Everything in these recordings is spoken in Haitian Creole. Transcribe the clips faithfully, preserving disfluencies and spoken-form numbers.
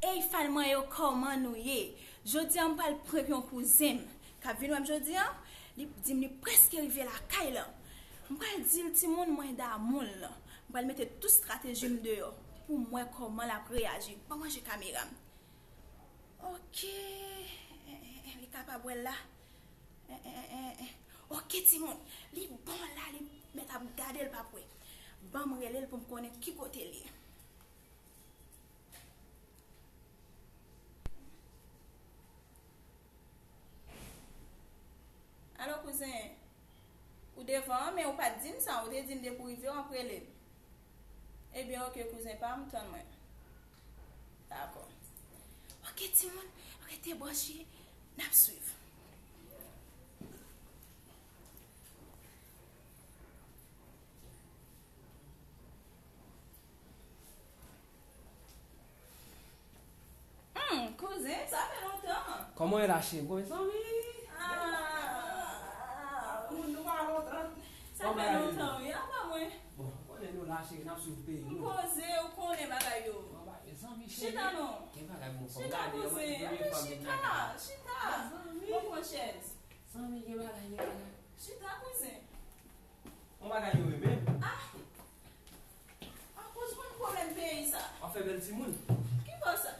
Ey, fan mwen yo, kòman nou ye? Jodi a, m pral prank yon kouzen m k ap vin wè m jodi a. Li di m li prèske rive lakay la. M pral di l, timoun, mwen damou l. M pral mete tout estrateji m deyò pou m wè kòman l ap reyaji. Ban mwen jwe kamera m. Ok. Eh, eh, eh, li kapab wè l la. Eh, eh, eh, eh, eh. Ok, timoun. Li bon la, li mèt ap gade l p ap wè. Ban m rele l pou m konnen ki kote l ye. Alo, kouzen. Ou devan an, men ou pa t di m sa. Ou te di m depi w rive, w ap rele m. Ebyen, ok, kouzen pa m, tann mwen. Dakò. Ok, timoun, rete branche, n ap swiv. Hmm, kouzen, sa fè lontan. Kòman w ye la, cheri? Kòman zanmi? Ah, moun nou pa lontan. Sa fè lontan, wi, apa mwen. Bon, ou konnen nou la, cheri, n ap swiv peyi nou. M poze, ou konnen bagay yo. Bon, ba, zanmi, cheri. Chita non. Gen bagay bon, fò m gade, mwen, premye fwa m vin lakay. Chita, chita. Bon, pran chèz. Zanmi, gen bagay, gen bagay. Chita, kouzen. Bon bagay yo ye menm. Ah! Akoz konn pwoblèm peyi sa. W ap fè bèl timoun. Ki bò sa?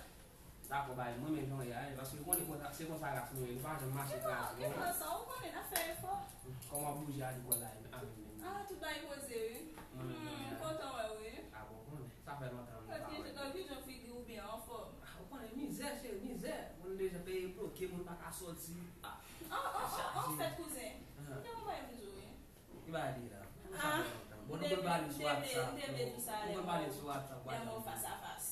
Dakò, bay mwen, men jan w ye a, paske ou konnen konsa, se konsa ras nou ye, nou pa janm mache kraze. Ki bò sa? Ou konnen n ap fè efò. Kòman w ap bouje a, di kò la, avè m menm. Ah, tout bagay poze, wi. Hmm, kontan wè w, wi. Ah, bon, konnen. Sa fè lontan nou pa wè. Kijan figi w byen anfòm? Ah, ou konnen mizè, cheri, mizè. Moun deja peyi bloke, moun pa ka sòti. Ah, anfèt, kouzen, m te konn voye m di w, wi. Ki bagay li la? Sa fè lontan. Bon, nou konn pale sou WhatsApp. Nou konn pale sou WhatsApp, lè mò fas a fas.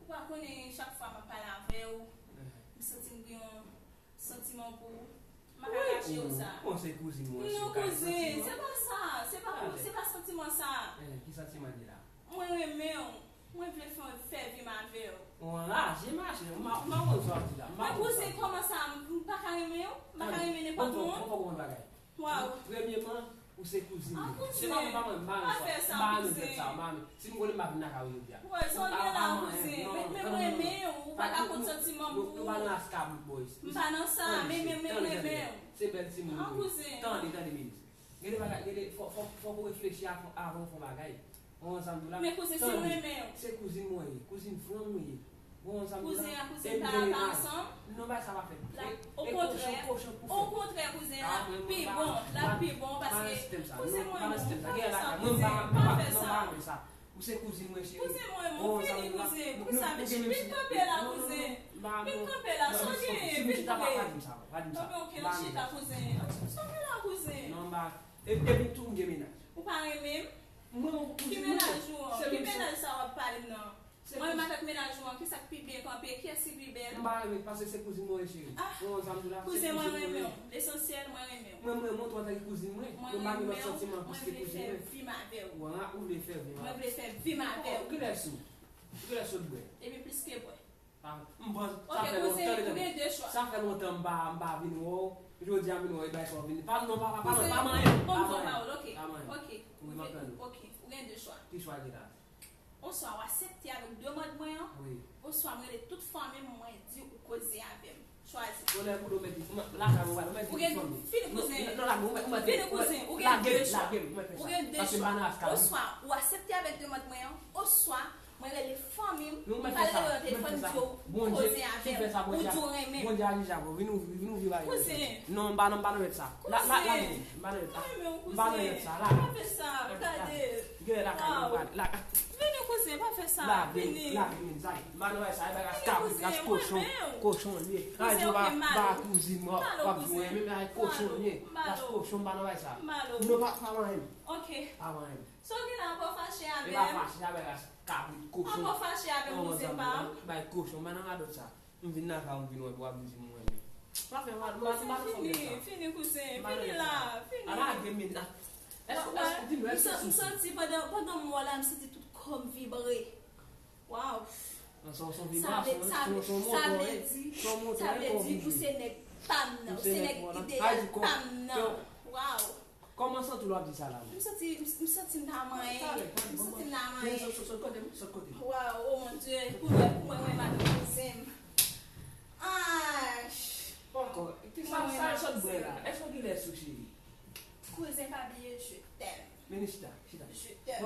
Ou pa konnen, chak fwa m ap pale avè w, m santi m gen yon santiman pou ou. M pa ka kache w sa. Bon, se kouzin mwen. Non, kouzen, se pa sa. Se pa pou, se pa santiman sa. Ki santiman li la? Mwen renmen w. Mwen vle fè, fè vi m avè w. Ou anraje, ma cheri. M pa, m pa konn sa w ap di la. Men kouzen, kòman sa, m pa ka renmen w? M pa ka renmen nenpòt moun? Ou poko konn bagay. Waw. Premyeman, ou se kouzin mwen. Se pa mwen, pa mwen, m pa renmen sa. M pa renmen fèt sa, m pa renmen. Si m konnen m pa vin lakay ou jodi a. Wè, sa w gen la, kouzen? Men, men mwen renmen w, ou pa ka konn santiman m pou ou. Nou pa nan ras kabrit, boys. M pa nan sa, men, men, men mwen renmen w. Se bèl timoun nou ye. Tande, tande, minis. Gade bagay, gade, fò, fò, fòk ou reflechi avan, avan w fè yon bagay. Ou konprann sa m di w la? Men kouzen, si m renmen w. Se kouzin mwen ye, kouzin franm ou ye. Ou konprann sa m di w la? Kouzen an, kouzen pa, pa ansanm. Non, bagay sa pa fèt. E, e kochon, kochon pou fèt. Okontrè, kouzen, l ap pi bon, l ap pi bon, paske kouzen mwen, mwen, pa fè sa, kouzen, pa fè sa. Ou se kouzin mwen, cheri. Kouzen mwen, mwen fini, kouzen. Poukisa vin kanpe la, kouzen? Vin kanpe la, sa w genyen, vin vre. Kanpe, ok, nan chita, kouzen. Sa w gen la, kouzen? Non, m pa, e, epi tou m gen mennaj. Ou pa renmen m? Mwen, mwen, ki mennaj ou an? Ki mennaj sa w ap pale m nan? Mwen menm avèk mennaj ou an, kisa k pi byen kanpe? Kiyès ki pi bèl? M pa renmen, paske se kouzin mwen, cheri. Ou konn sa m di w la? Kouzen, mwen renmen w. Lesansyèl, mwen renmen w. Mwen, mwen renmen w tou antanke kouzin mwen. Mwen pa gen lòt santiman plis ke kouzin mwen. Mwen vle fè vi m avè w. Ou vle fè vi m avè w. Kilès ou? Kilès ou t bwè? Epi plis ke bwè. M panse, sa fè lontan, tande, tande. Sa fè lontan m pa, m pa vin wè w. Jodi a m vin wè w, e bay sa w vin. Pa, non, pa, pa, pa, pa manyen, pa manyen. Pa manyen. Ok, ok, ou gen de chwa. Ki chwa ki la? Oswa w aksepte avèk demann mwen an, oswa m rele tout fanmi m, mwen di ou koze avè m. Chwazi. Yon lè pou do mèt lakay mwen, ou mèt fanmi. Fini kouzen. Fini kouzen. Ou gen de chwa. Ou gen de chwa. Oswa ou aksepte avèk demann mwen an, oswa mwen rele fanmi m, m pale yo nan telefòn, m di yo koze avè m, ou di w renmen m. Bondye a jije avè w. Vin ouvri, vin ouvri bagay yo. Kouzen. Non, m pa nan, m pa nan mèt sa. La, la, la, m pa nan mèt sa. M pa nan mèt sa. La. Pa fè sa, gade. Gen lakay mwen pral. Vini kouzen, pa fè sa. Vini. Lage men, lage men, Zay. M pa nan bagay sa, e bagay kabrit, ras kochon, kochon li ye. Kouzen, ok, m ale. Pa kouzin mwen, w ap jwenn, men bagay kochon li ye. Ras kochon, m pa nan bagay sa. M ale. Non, pa, pa manyen m. Ok. Pa manyen m. Sa w gen la, ankò fache avè m? E pa fache avè ras kabrit, kochon. Ankò fache avè m, kouzen pa m? Bay kochon, m pa nan radòt sa. M vin lakay ou, m vin wè pou w ap di m mwen menm. Pa fè mal, m pa, m pa nan fòm sa. Fini, fini, kouzen, fini la, fini. Ala gen men la. Èske, èske, di m, èske m santi pandan, pandan m wè w la, m santi tout kò m vibre. Waw. Sa vle, sa vle, sa vle di, sa vle di ou se nèg pa m nan, ou se nèg ideyal pa m nan. Waw. Kòman w santi w lè w ap di sa la menm? M santi, m, m santi m pa manyen. M santi m pa manyen. Sot, sot, sot kote m, sot kote m. Waw, oh mon Dieu, pou mwen, pou mwen,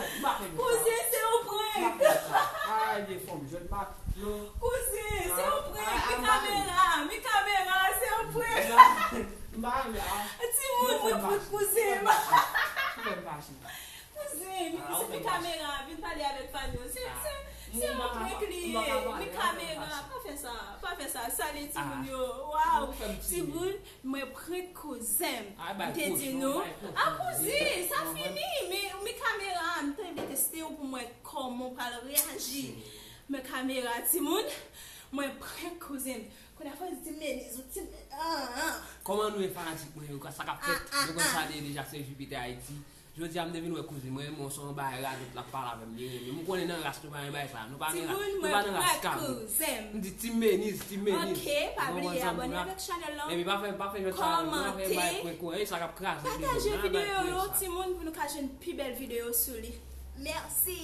m pa fè vye sa. Kouzen, se yon M pa prank. Fè sa. Ay, vye fanm, jwenn pa. Non. Kouzen, se yon prank. Mi kamera, mi kamera, se yon prank. M pa renmen a. Timoun, mwen prank kouzen m. Ou fè m fache. Kouzen, mi kamera, vin pale avèk fanm yo. Se, se, se yon prank li ye. Mi kamera, pa fè sa, pa fè sa. Salye timoun yo. Waw. Timoun, mwen prank kouzen m. M te di nou. A kouzen, sa fini. Men mi kamera, m te vle teste w pou m wè kòman w pral reyaji. Men kamera, timoun, mwen prank kouzen m. Kounye a fò di Meniz ou ti men. Ah, ah. Kòman nou ye fanatik mwen yo, sa k ap fèt? Nou konn sa de deja, se Jupiter Haïti. Jodi a m te vin wè kouzen mwen, mwen se yon bagay radòt l ap pale avè m, li renmen m. Ou konnen nan ras nou pa gen bagay sa. Nou pa gen ras. Nou pa nan ras ka. M di Team Meniz, Team Meniz. Ok, pa bliye abòne avèk chanèl lan. Epi pa fè, pa fè jwèt sa. Nou pa fè bagay prank ou, sa k ap kraze. Pataje videyo yo, timoun, pou nou ka jwenn pi bèl videyo sou li. Mèsi.